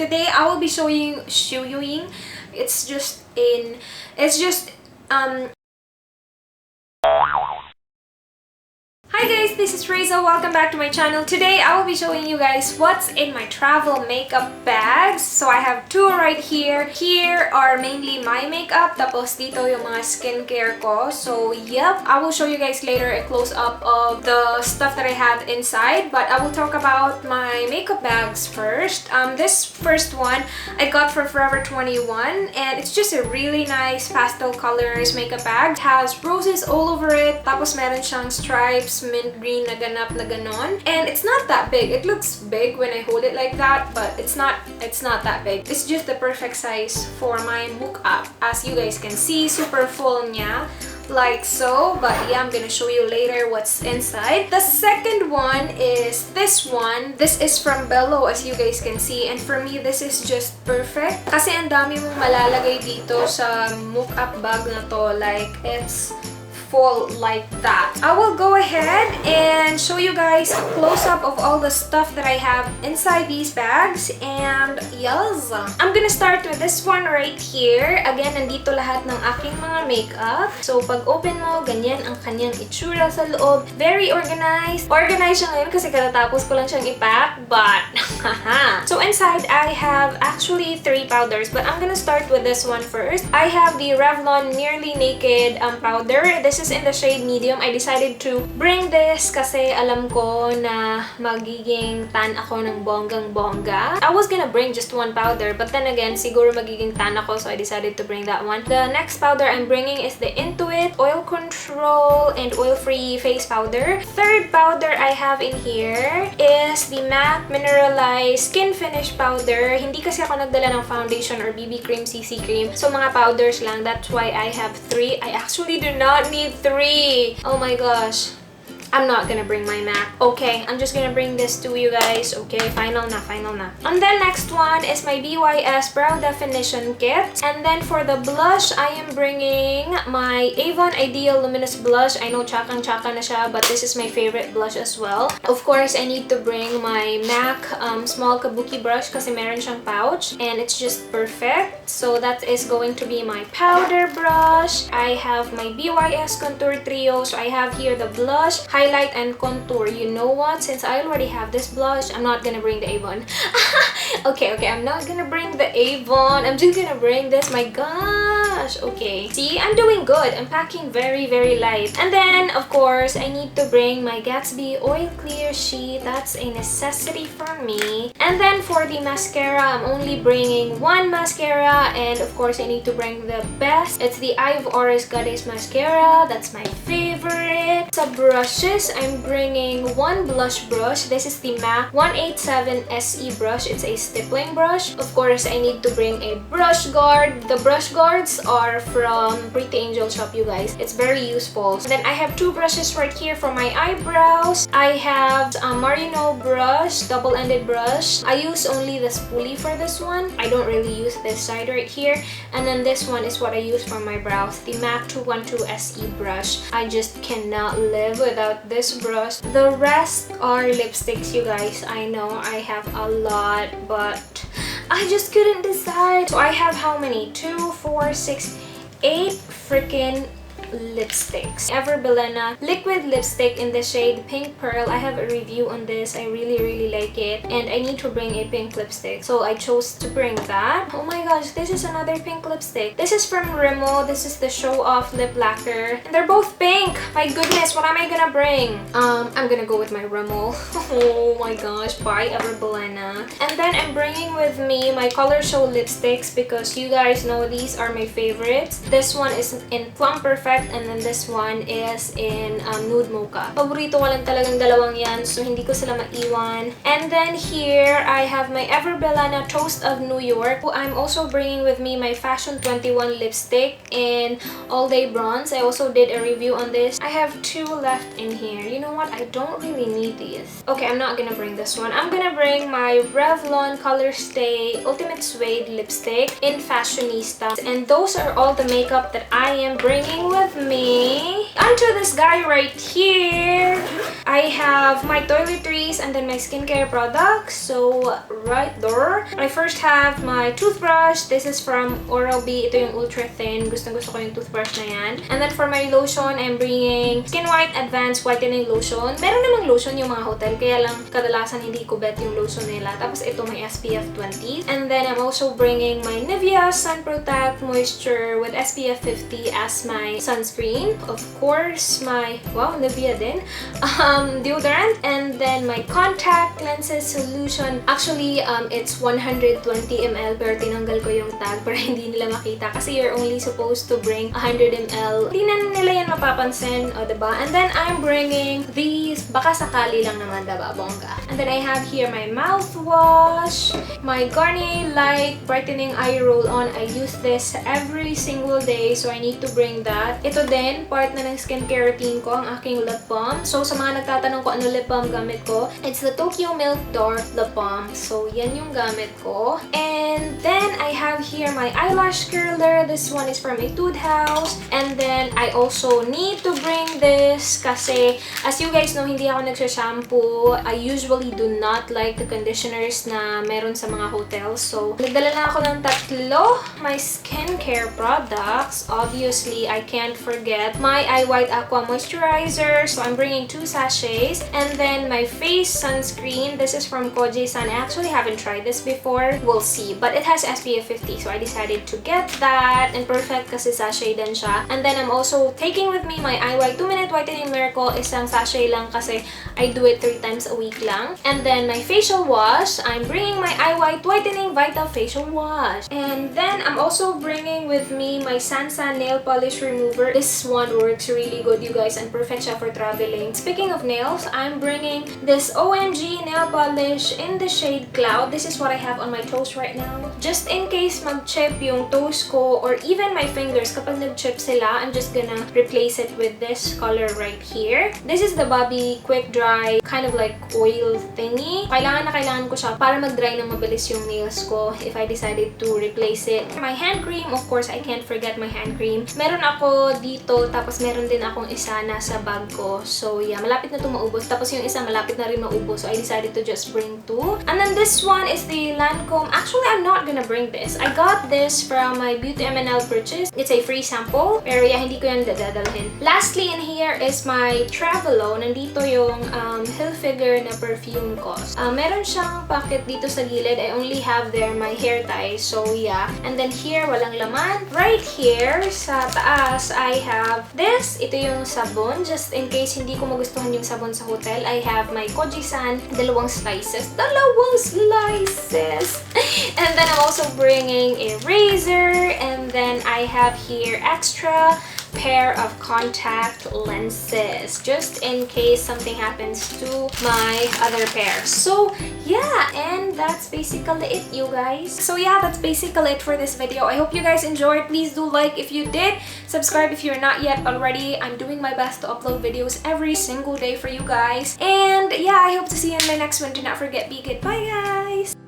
today I will be showing Hi guys, this is Rhaze. Welcome back to my channel. Today I will be showing you guys what's in my travel makeup bags. So I have two right here. Here are mainly my makeup, tapos dito yung mga skincare ko. So yep, I will show you guys later a close-up of the stuff that I have inside. But I will talk about my makeup bags first. This first one I got for Forever 21 and it's just a really nice pastel colors makeup bag. It has roses all over it, tapos meron siyang stripes, mint green na ganap na ganon. And it's not that big. It looks big when I hold it like that, but it's not that big. It's just the perfect size for my makeup. As you guys can see, super full niya. Like so, but yeah, I'm gonna show you later what's inside. The second one is this one. This is from Bello, as you guys can see, and for me this is just perfect kasi ang dami mong malalagay dito sa makeup bag na to. Like it's full like that. I will go ahead and show you guys a close-up of all the stuff that I have inside these bags. And yes, I'm gonna start with this one right here. Again, nandito lahat ng aking mga makeup. So pag open mo, ganyan ang kanyang itsura sa loob. Very organized. Organized siya ngayon kasi katatapos ko lang siyang i-pack, but so inside I have actually 3 powders, but I'm gonna start with this one first. I have the Revlon Nearly Naked powder. This is in the shade medium. I decided to bring this kasi alam ko na magiging tan ako ng bonggang-bongga. I was gonna bring just one powder, but then again, siguro magiging tan ako, so I decided to bring that one. The next powder I'm bringing is the Intuit Oil Control and Oil-Free Face Powder. Third powder I have in here is the MAC Mineralized Skin Finish Powder. Hindi kasi ako nagdala ng foundation or BB cream, CC cream. So mga powders lang. That's why I have 3. I actually do not need 3. Oh my gosh. I'm not gonna bring my MAC. Okay, I'm just gonna bring this to you guys. Okay, final na. And then next one is my BYS Brow Definition Kit. And then for the blush, I am bringing my Avon Ideal Luminous Blush. I know chakang-chaka na siya, but this is my favorite blush as well. Of course, I need to bring my MAC Small Kabuki Brush kasi meron siyang pouch. And it's just perfect. So that is going to be my powder brush. I have my BYS Contour Trio. So I have here the blush, highlight, and contour. You know what? Since I already have this blush, I'm not gonna bring the Avon. Okay, I'm not gonna bring the Avon. I'm just gonna bring this. My gosh. Okay. See, I'm doing good. I'm packing very, very light. And then, of course, I need to bring my Gatsby Oil Clear Sheet. That's a necessity for me. And then for the mascara, I'm only bringing one mascara. And of course, I need to bring the best. It's the Eye of Oris Goddess Mascara. That's my favorite. Sa brushes, I'm bringing one blush brush. This is the MAC 187 SE brush. It's a stippling brush. Of course, I need to bring a brush guard. The brush guards are from Pretty Angel shop, you guys. It's very useful. Then I have 2 brushes right here for my eyebrows. I have a Marino brush, double-ended brush. I use only the spoolie for this one. I don't really use this side right here. And then this one is what I use for my brows, the MAC 212 SE brush. I just cannot live without this brush. The rest are lipsticks, you guys. I know I have a lot, but I just couldn't decide. So I have how many? 2, 4, 6, 8 freaking lipsticks. Ever Belena liquid lipstick in the shade Pink Pearl. I have a review on this. I really like it, and I need to bring a pink lipstick, so I chose to bring that. Oh my gosh, this is another pink lipstick. This is from Rimmel. This is the Show Off Lip Lacquer, and they're both pink. My goodness, what am I gonna bring? I'm gonna go with my Rimmel. Oh my gosh, bye Ever Belena. And then I'm bringing with me my Color Show lipsticks because you guys know these are my favorites. This one is in Plum Perfect, and then this one is in Nude Mocha. Paborito ko lang talagang dalawang yan, so hindi ko sila maiwan. And then here, I have my Ever Belena Toast of New York. I'm also bringing with me my Fashion 21 lipstick in All Day Bronze. I also did a review on this. I have 2 left in here. You know what? I don't really need these. Okay, I'm not gonna bring this one. I'm gonna bring my Revlon Color Stay Ultimate Suede lipstick in Fashionista. And those are all the makeup that I am bringing with with me. Onto this guy right here. I have my toiletries and then my skincare products. So, right there. I first have my toothbrush. This is from Oral-B. Ito yung ultra thin. Gustong-gusto ko yung toothbrush na yan. And then for my lotion, I'm bringing Skin White Advanced Whitening Lotion. Meron namang lotion yung mga hotel. Kaya lang kadalasan hindi ko bet yung lotion nila. Tapos ito may SPF 20. And then I'm also bringing my Nivea Sun Protect Moisture with SPF 50 as my sunscreen. Of course, my, wow, Nivea din. Deodorant. And then my contact lenses solution. Actually, it's 120 ml pero tinanggal ko yung tag para hindi nila makita kasi you're only supposed to bring 100 ml. Hindi na nila yan mapapansin, o diba? And then I'm bringing these, baka sakali lang naman, diba? Bongga. And then I have here my mouthwash, my Garnier Light Brightening Eye Roll-On. I use this every single day, so I need to bring that. Ito din, part na ng skincare routine ko, ang aking lip balm. So sa mga nagtatanong ko ano lip balm gamit ko, it's the Tokyo Milk Dark Lip Balm. So yan yung gamit ko. And then I have here my eyelash curler. This one is from Etude House. And then I also need to bring this kasi as you guys know, hindi ako nagsha-shampoo. I usually do not like the conditioners na meron sa mga hotels. So nagdala na ako ng tatlo. My skincare products. Obviously, I can't forget my Eye White Aqua Moisturizer. So I'm bringing 2 sachets. And then my face sunscreen. This is from Koji-san. I actually haven't tried this before. We'll see. But it has SPF 50. So I decided to get that. And perfect kasi sachet din siya. And then I'm also taking with me my Eye White 2-Minute Whitening Miracle. Isang sachet lang kasi I do it 3 times a week lang. And then my facial wash. I'm bringing my Eye White Whitening Vital Facial Wash. And then I'm also bringing with me my Sassy Nail Polish Remover. This one works really good, you guys, and perfect siya for traveling. Speaking of nails, I'm bringing this OMG nail polish in the shade Cloud. This is what I have on my toes right now. Just in case mag-chip yung toes ko or even my fingers, kapag nag-chip sila, I'm just gonna replace it with this color right here. This is the Bobbi Quick Dry, kind of like oil thingy. Kailangan na kailangan ko siya para mag-dry ng mabilis yung nails ko if I decided to replace it. My hand cream, of course, I can't forget my hand cream. Meron ako dito, tapos meron din akong isa nasa bag ko. So yeah, malapit na ito maubos. Tapos yung isa malapit na rin maubos. So I decided to just bring 2. And then this one is the Lancome. Actually, I'm not gonna bring this. I got this from my Beauty MNL purchase. It's a free sample. Pero yeah, hindi ko yan dadalhin. Lastly, in here is my Travelo. Nandito yung Hilfiger na perfume ko. Meron siyang packet dito sa gilid. I only have there my hair tie. So yeah. And then here, walang laman. Right here, sa taas, I have this. Ito yung sabon. Just in case hindi ko magustuhan yung sabon sa hotel, I have my Koji-san. Dalawang slices. Dalawang slices! And then I'm also bringing a razor. And then I have here extra pair of contact lenses just in case something happens to my other pair. So yeah, and that's basically it, you guys. So yeah, that's basically it for this video. I hope you guys enjoyed. Please do like if you did, subscribe if you're not yet already. I'm doing my best to upload videos every single day for you guys. And yeah, I hope to see you in the next one. Do not forget, be good. Bye guys!